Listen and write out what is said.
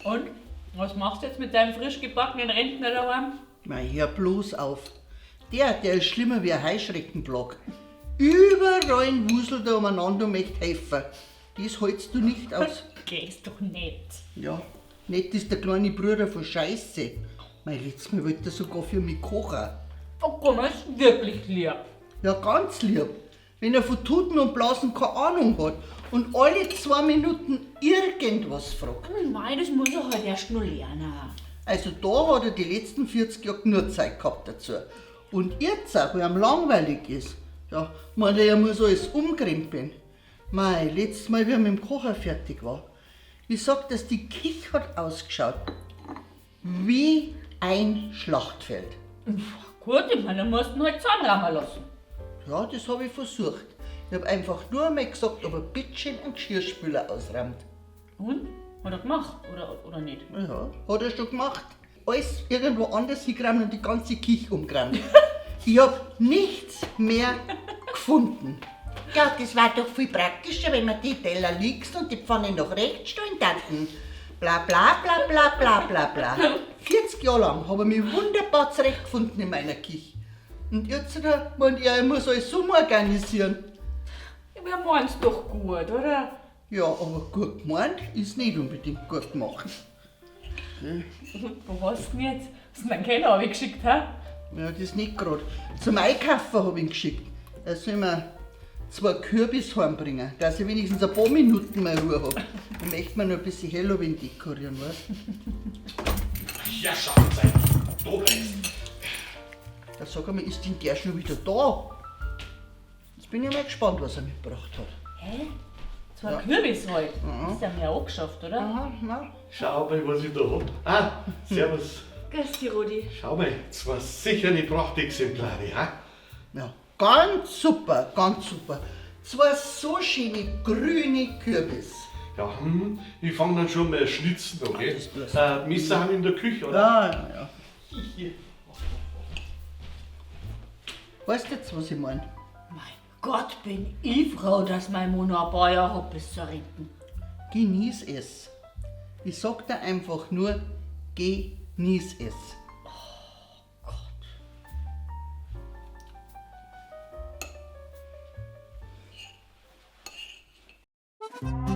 Und? Was machst du jetzt mit deinem frisch gebackenen Rentner daheim? Mei, hör bloß auf. Der ist schlimmer wie ein Heuschreckenplag. Überall wuselt er umeinander und möchte helfen. Das hältst du nicht aus. Gehst doch nicht. Ja, nett ist der kleine Bruder von Scheiße. Mei, letztes Mal wollte er sogar für mich kochen. Oh komm, er ist wirklich lieb. Ja, ganz lieb. Wenn er von Tuten und Blasen keine Ahnung hat und alle 2 Minuten irgendwas fragt. Mei, das muss er halt erst noch lernen. Also da hat er die letzten 40 Jahre genug Zeit gehabt dazu. Und jetzt auch, wo ihm langweilig ist, ja, meint er, er muss alles umkrempeln. Mei, letztes Mal, wie er mit dem Kocher fertig war. Ich sag, dass die Küche hat ausgeschaut wie ein Schlachtfeld. Gut, ich meine, dann musst du ihn halt zusammenräumen lassen. Ja, das habe ich versucht. Ich hab einfach nur einmal gesagt, ob er bitteschön einen Geschirrspüler ausräumt. Und? Hat er gemacht, oder nicht? Ja, hat er schon gemacht. Alles irgendwo anders hingeräumt und die ganze Küche umgeräumt. Ich hab nichts mehr gefunden. Ja, das war doch viel praktischer, wenn man die Teller links und die Pfanne nach rechts stellen taten. Bla bla bla bla bla bla bla. 40 Jahre lang habe ich mich wunderbar zurechtgefunden in meiner Küche. Und jetzt meint er, ich muss alles umorganisieren. Ja, wir meinen's doch gut, oder? Ja, aber gut gemeint ist nicht unbedingt gut gemacht. Wo warst du denn jetzt? Hast du ihn in den Keller geschickt, hä? Ja, das nicht grad. Zum Einkaufen hab ich ihn geschickt. Er soll mir 2 Kürbis heimbringen, dass ich wenigstens ein paar Minuten mal Ruhe hab. Dann möchte man noch ein bisschen Halloween dekorieren, weißt du? Ja, Schatzeit, da bleibst. Da sag einmal, ist denn der schon wieder da? Jetzt bin ich mal gespannt, was er mitgebracht hat. Hä? 2 Kürbis halt. Ist ja mehr angeschafft, oder? Aha, na. Schau mal, was ich da hab. Ah, servus. Grüß dich, Rudi. Schau mal, 2 sicher nicht Prachtexemplare, ha? Ja, ganz super, ganz super. 2 so schöne grüne Kürbis. Ja, ich fang dann schon mal ein Schnitzen an, gell? Das tust Messer haben wir in der Küche, oder? Ja, ja, ja. Weißt du jetzt, was ich mein? Mein Gott, bin ich froh, dass mein Mann noch ein paar Jahre hat bis zur Rente. Genieß es. Ich sag dir einfach nur, genieß es. Oh Gott.